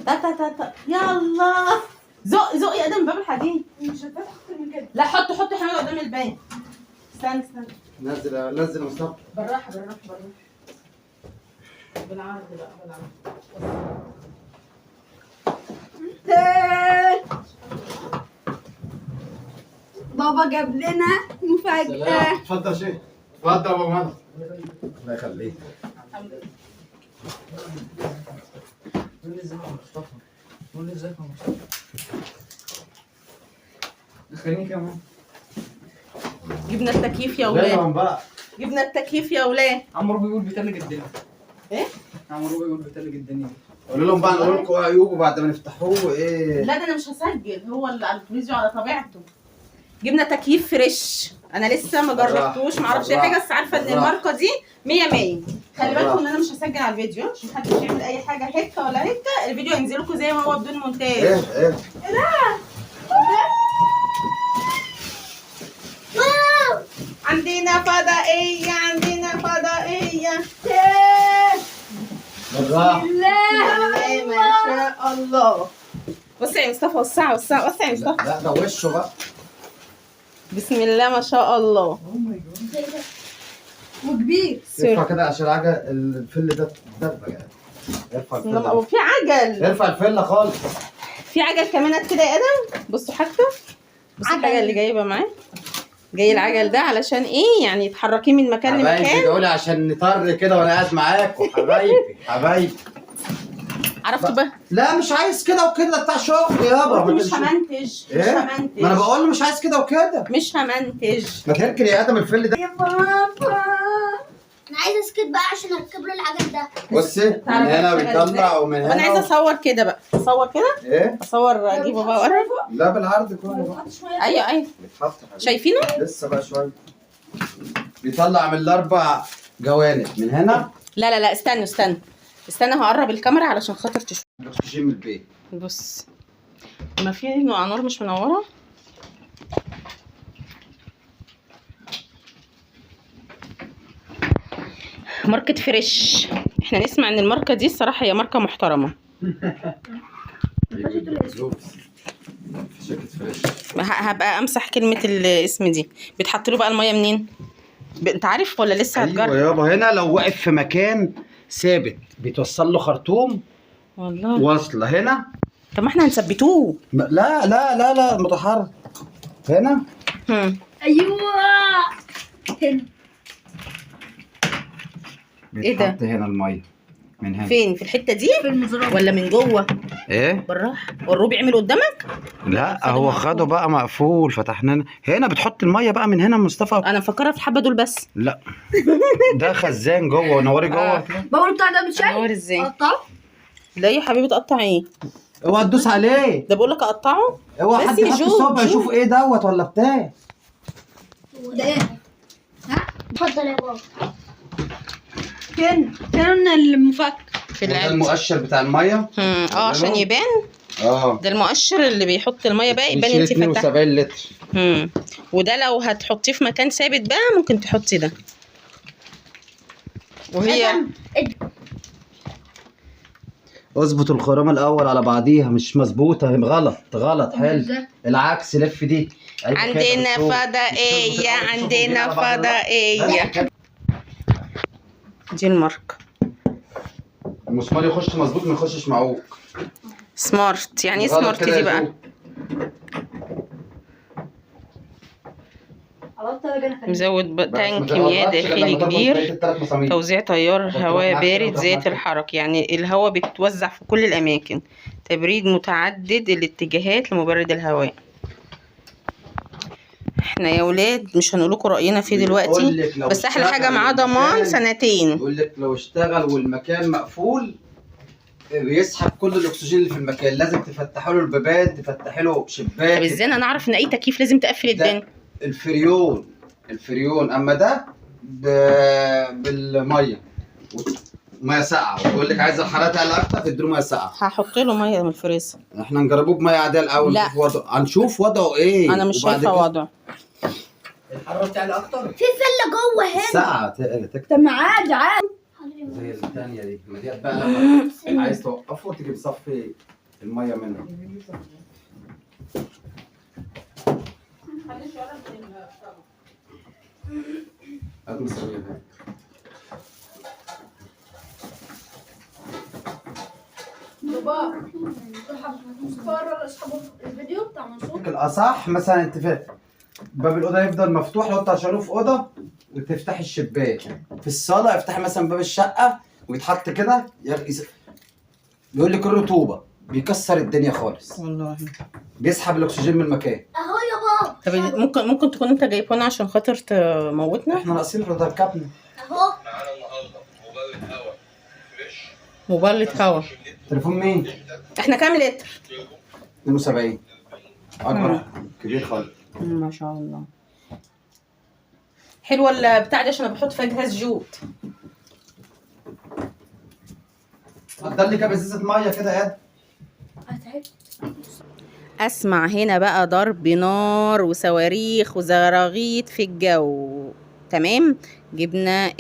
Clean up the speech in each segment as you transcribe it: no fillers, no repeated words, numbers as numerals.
تا تا تا تا يلا زق زق يا ادم باب الحديد. مش هتفتح اكتر من كده. لا حط حط يا حمادة قدام الباب. استنى استنى. نزل نزل يا مصطفى. بالراحة بالراحة بالراحة. بالعرض بقى بالعرض. بابا جاب لنا مفاجأة. اتفضل يا شيخ، اتفضل يا ابو مهند. الله يخليك. الحمد لله. قول لي ازيك يا مصطفى، قول لي ازيك يا مصطفى. دخليني كمان. جبنا التكييف يا لا ولاد، بقى. جبنا التكييف يا ولاد. عمرو بيقول بتلج الدنيا. ايه؟ عمرو بيقول بتلج الدنيا. قول لهم بقى نقول لكم عيوبه بعد ما نفتحوه ايه. لا ده انا مش هسجل، هو اللي على الفيديو على طبيعته. جبنا تكييف فريش، انا لسه ما جربتوش، ما اعرفش اي حاجة، بس عارفه ان الماركة دي 100 100. خلي بالكم ان انا مش هسجل على الفيديو عشان محدش يعمل اي حاجة حتة ولا حتة، الفيديو هينزل لكم زي ما هو بدون مونتاج. ايه ايه عندنا فضائية، عندنا فضائية. بالراحة. لا ما شاء الله. بص يا مصطفى، وسع وسع وسع يا مصطفى. لا ده وشه بقى. بسم الله ما شاء الله. oh my God. وكبير. ارفع كده عشان العجل الفل ده دبه يعني. ارفع بسم الله، الفلة. وفي عجل. ارفع الفلة خالص. في عجل كمان كده يا ادم. بصوا حاجته، بصوا الحاجة اللي جايبه معاه. جاي العجل ده علشان ايه؟ يعني تحركيه من مكان حبايبي لمكان. ادعوا لي عشان نطر كده وانا قاعد معاكم. حبايبي حبايبي. عرفتوا بقى؟ لا مش عايز كده وكده، بتاع شغل يابا. قلت مش همنتج، مش ايه؟ همنتج. ما انا بقول له مش عايز كده وكده. مش همنتج. ما تركن يا ادم الفل ده. يا بابا انا عايزه اسكت بقى عشان اركب له العجل ده. بصي من تعرف هنا أشتغل بيطلع إزاي؟ ومن طب انا عايزه هنا. اصور كده بقى، اصور كده، ايه؟ اصور اجيبه بقى واقرب. لا بالعرض كله بقى. ايوه ايوه. بيتحط يا حبيبي. شايفينه؟ لسه بقى شوية. بيطلع من الاربع جوانب من هنا. لا لا لا استنوا استنوا استنى، هقرب الكاميرا علشان خاطر تشوف. الاكسجين من البيت. بص ما في نوع نور مش منورة. ماركة فريش، احنا نسمع ان الماركة دي الصراحة هي ماركة محترمة. شركة فريش. هبقى امسح كلمة الاسم دي. بتحط له بقى المية منين؟ انت عارف ولا لسه هتجرب؟ ايوه يابا، هنا لو واقف في مكان ثابت بيتوصل له خرطوم. والله واصله هنا. طب ما احنا هنثبتوه. لا لا لا لا متحرك هنا. هم. ايوه هنا. إيه ده؟ بيتحط هنا المية من هنا. فين؟ في الحتة دي في المزرعة ولا من جوه؟ ايه؟ بالراحة. والروبي عمل قدامك؟ لا هو خده بقى مقفول، فتحنا هنا. بتحط المية بقى من هنا مصطفى. انا مفكرة في الحبة دول بس. لا ده خزان جوه ونوري جوه. بابا بتاع ده مش نور ازاي؟ قطعه. لا يا حبيبي تقطع ايه؟ اوعى تدوس عليه. ده بقول لك اقطعه. اوعى بس حد يا يحط جو، صبع جو. يشوف ايه دوت ولا بتاع. ده ايه؟ ها؟ اتفضل يا بابا. فين فين المفك؟ في ده العلبة. المؤشر بتاع المية. اه عشان يبان. اه ده المؤشر اللي بيحط المية بقى يبان بيشيل انت فتحتي. 72 لتر. وده لو هتحطيه في مكان ثابت بقى ممكن تحطي ده. وهي اظبط الخرامه الاول على بعضيها، مش مظبوطة غلط غلط. حلو العكس، لف دي. أيوة كده، عندنا بتشوف. فضائية، بتشوف عندنا على بعض. فضائية. دي الماركة المسمار يخش مظبوط ما يخشش معوج. smart. يعني ايه غلط smart كده دي يا بقى؟ جو. مزود بس ما تانك مياه تغلطش غير داخلي لما تربط كبير، بقية التلات مسامير. توزيع تيار عشان تروح هواء معاك كده بارد وتروح ذات معاك كده. الحركة، يعني الهواء بيتوزع في كل الأماكن، تبريد متعدد الاتجاهات لمبرد الهواء. احنا يا ولاد مش هنقول لكم رأينا فيه بيقول دلوقتي، لك لو بس أحلى حاجة اشتغل معاه ضمان المكان- سنتين. بيقول لك لو اشتغل والمكان مقفول بيسحب كل الاكسجين اللي في المكان، لازم تفتحوا له البيبان، تفتحي له طب شباك. ازاي انا اعرف ان اي تكييف لازم تقفل ده الدنيا؟ الفريون، الفريون اما ده بالمية، مية ساقعه، ويقول لك عايز الحرارة تعلى اكتر تديله مية ساقعه. هحط له مية من الفريزر. احنا نجربوه بميه عادية الاول. لا. نشوف وضعه، هنشوف وضعه ايه. انا مش وبعد شايفه كده وضعه. الحرارة بتعلى اكتر. في فله جوه هنا. ساقعه تكتب. طب ما عادي عادي. حاضر يا زي ماما. الثانية دي. ما ديت بقى لما عايز توقفه تيجي مصفي المية منه. هات مسويها. بابا مصطفى لاصحابه الفيديو بتاع منصور. الاصح مثلا انت باب الاوضة يفضل مفتوح لو انت هتشغله في اوضة، وتفتح الشباك في الصاله. افتح مثلا باب الشقة ويتحط كده، بيقول لك الرطوبة بيكسر الدنيا خالص، والله بيسحب الاكسجين من المكان. اهو يا بابا. طب ممكن تكون انت جايبهنا عشان خاطر تموتنا. احنا ناقصين ركبنا اهو. مبلط هوا. تليفون مين؟ احنا كام لتر؟ 72. اكبر كبير خالص. ما شاء الله. حلوة البتاع دي عشان انا بحط فيها جهاز جود. قدر لي كام ازازة مية كده يا اد. اسمع هنا بقى ضرب نار وصواريخ وزراغيط في الجو. تمام، جبنا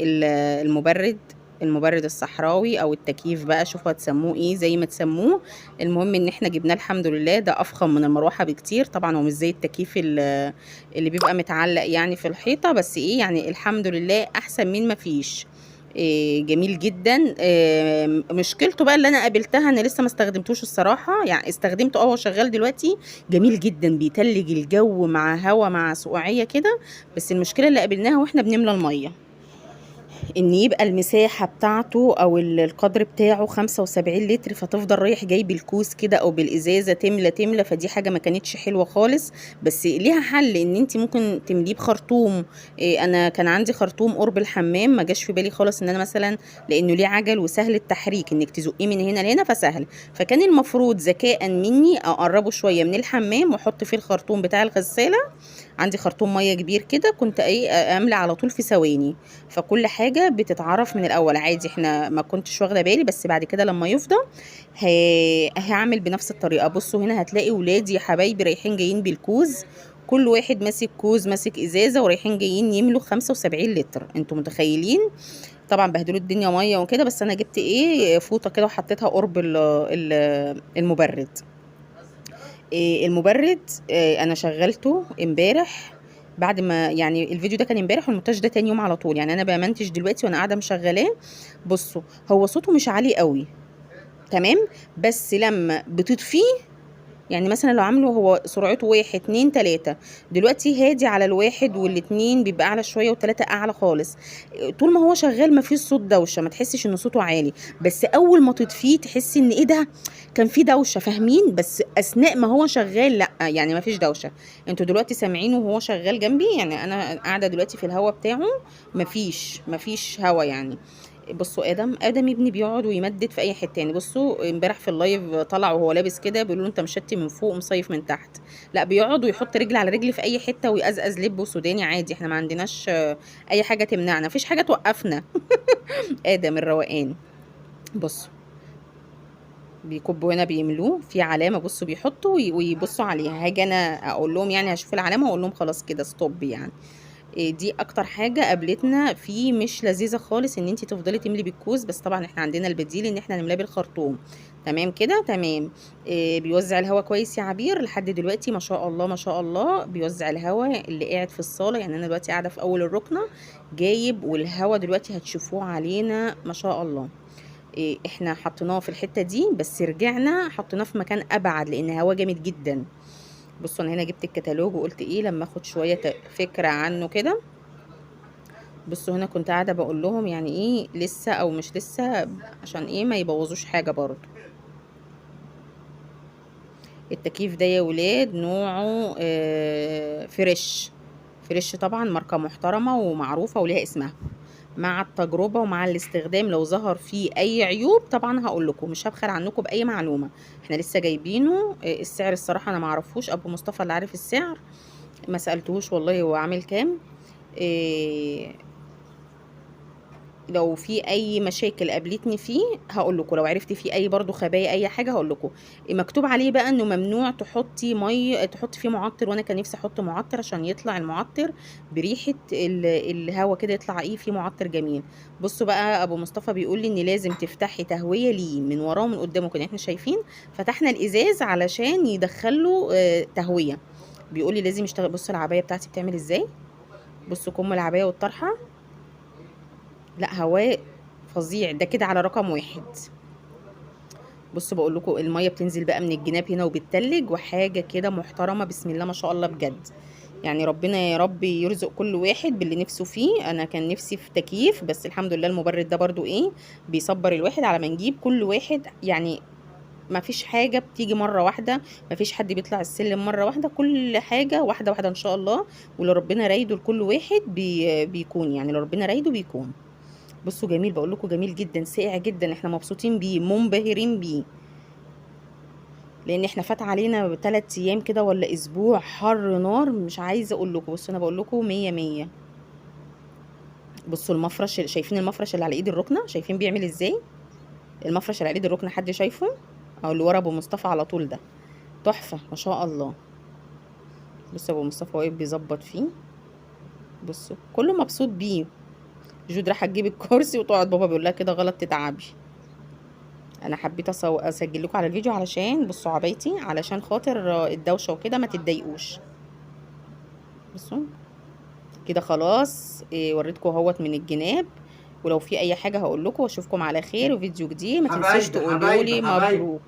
المبرد الصحراوي او التكييف بقى، شوفوا هتسموه ايه زي ما تسموه. المهم ان احنا جبناه الحمد لله. ده افخم من المروحة بكتير طبعا، هو مش زي التكييف اللي بيبقى متعلق يعني في الحيطة، بس ايه يعني الحمد لله احسن من ما فيش. إيه جميل جدا. إيه مشكلته بقى اللي انا قابلتها ان لسه ما استخدمتوش الصراحة، يعني استخدمته هو شغال دلوقتي جميل جدا، بيتلج الجو مع هوا مع سقوعيه كده. بس المشكلة اللي قابلناها واحنا بنملى المية ان يبقى المساحة بتاعته او القدر بتاعه 75 لتر، فتفضل رايح جاي بالكوز كده او بالازازه تملى تملى، فدي حاجة ما كانتش حلوة خالص. بس ليها حل ان انت ممكن تمليه بخرطوم. إيه انا كان عندي خرطوم قرب الحمام، ما جاش في بالي خالص ان انا مثلا لانه ليه عجل وسهل التحريك انك تزقيه من هنا لهنا فسهل، فكان المفروض ذكاء مني اقربه شوية من الحمام واحط فيه الخرطوم بتاع الغسالة. عندي خرطوم مية كبير كده كنت ايه املى على طول في ثواني. فكل حاجة بتتعرف من الاول عادي، احنا ما كنتش واخده بالي، بس بعد كده لما يفضى هعمل بنفس الطريقة. بصوا هنا هتلاقي ولادي يا حبايبي رايحين جايين بالكوز، كل واحد ماسك كوز ماسك ازازة ورايحين جايين يملوا 75 لتر. انتوا متخيلين؟ طبعا بهدلوا الدنيا مية وكده، بس انا جبت ايه فوطه كده وحطيتها قرب المبرد. إيه المبرد إيه انا شغلته امبارح بعد ما يعني الفيديو ده كان امبارح والمونتاج ده تاني يوم على طول، يعني انا بمنتج دلوقتي وانا قاعدة مشغلاه. بصوا هو صوته مش عالي قوي تمام، بس لما بتطفيه يعني مثلا لو عامله هو سرعته 1 2 3 دلوقتي هادي على الواحد والاتنين بيبقى اعلى شوية والتلاته اعلى خالص. طول ما هو شغال ما فيش صوت دوشه، ما تحسش ان صوته عالي، بس اول ما تطفيه تحسي ان ايه ده كان في دوشه، فاهمين؟ بس اثناء ما هو شغال لا يعني ما فيش دوشه. انتوا دلوقتي سامعينه وهو شغال جنبي، يعني انا قاعدة دلوقتي في الهوا بتاعه ما فيش هوا يعني. بصوا ادم ابني بيقعد ويمدد في اي حتة يعني. بصوا امبارح في ال live طلع وهو لابس كده بيقولوا له انت مشتي من فوق ومصيف من تحت، لا بيقعد ويحط رجل على رجل في اي حتة ويقزقز لب وسوداني عادي، احنا ما عندناش اي حاجة تمنعنا، مفيش حاجة توقفنا. ادم الروقان. بصوا بيكبوا هنا بيملوه في علامة، بصوا بيحطوا ويبصوا عليها. هاجي انا اقول لهم يعني هشوف العلامة واقول لهم خلاص كده stop يعني. دي اكتر حاجة قابلتنا في مش لذيذة خالص ان انت تفضلي تملي بالكوز، بس طبعا احنا عندنا البديل ان احنا نملاه بالخرطوم. تمام كده تمام. بيوزع الهواء كويس يا عبير لحد دلوقتي ما شاء الله ما شاء الله، بيوزع الهواء اللي قاعد في الصاله. يعني انا دلوقتي قاعدة في اول الركنه جايب، والهواء دلوقتي هتشوفوه علينا ما شاء الله. احنا حطيناه في الحتة دي بس رجعنا حطيناه في مكان ابعد لان هوا جامد جدا. بصوا انا هنا جبت الكتالوج وقلت ايه لما اخد شوية فكرة عنه كده. بصوا هنا كنت قاعدة بقول لهم يعني ايه لسه او مش لسه عشان ايه ما يبوظوش حاجة. برضو التكييف ده يا ولاد نوعه فريش. فريش طبعا ماركة محترمه ومعروفة وليها اسمها. مع التجربة ومع الاستخدام لو ظهر فيه اي عيوب طبعا هقول لكم، مش هبخل عنكم باي معلومة. احنا لسه جايبينه. السعر الصراحة انا ما اعرفوش، ابو مصطفى اللي عارف السعر، ما سالتهوش والله هو عامل كام. لو في اي مشاكل قابلتني فيه هقول لكم، لو عرفت فيه اي برضو خبايا اي حاجة هقول لكم. مكتوب عليه بقى انه ممنوع تحطي مي، تحطي فيه معطر، وانا كان نفسي احط معطر عشان يطلع المعطر بريحه الهوا كده، يطلع ايه فيه معطر جميل. بصوا بقى ابو مصطفى بيقول لي ان لازم تفتحي تهوية ليه من وراه ومن قدامه كده، احنا شايفين فتحنا الازاز علشان يدخله تهوية. بيقول لي لازم يشتغل. بصوا العباية بتاعتي بتعمل ازاي، بصوا كم العباية والطرحه، لا هواء فظيع ده كده على رقم 1. بصوا بقول لكم المية بتنزل بقى من الجناب هنا وبتتلج، وحاجه كده محترمه بسم الله ما شاء الله بجد. يعني ربنا يا رب يرزق كل واحد باللي نفسه فيه. انا كان نفسي في تكييف، بس الحمد لله المبرد ده برضو ايه بيصبر الواحد على ما نجيب كل واحد. يعني ما فيش حاجة بتيجي مرة واحدة، ما فيش حد بيطلع السلم مرة واحدة، كل حاجة واحدة واحدة ان شاء الله. واللي ربنا رايده لكل واحد بيكون، يعني اللي ربنا رايده بيكون. بصوا جميل، بقول لكم جميل جدا، ساقع جدا، احنا مبسوطين بيه، منبهرين بيه، لان احنا فات علينا 3 ايام كده ولا اسبوع حر نار، مش عايزه اقول لكم. بصوا انا بقول لكم 100 100. بصوا المفرش، شايفين المفرش اللي على ايد الركنه؟ شايفين بيعمل ازاي المفرش اللي على ايد الركنه؟ حد شايفه؟ او اللي ورا ابو مصطفى على طول ده تحفة ما شاء الله. بصوا ابو مصطفى واقف بيظبط فيه، بصوا كله مبسوط بيه. جود راح تجيب الكرسي وتقعد، بابا بيقول لها كده غلط تتعبي. انا حبيت اسجل لكم على الفيديو علشان بصوا عبايتي، علشان خاطر الدوشة وكده ما تتضايقوش. بصوا كده خلاص، وريتكم اهوت من الجناب، ولو في اي حاجة هقول لكم. واشوفكم على خير وفيديو جديد. ما تنسوش حبايبي، تقولوا لي حبايبي، حبايبي. مبروك.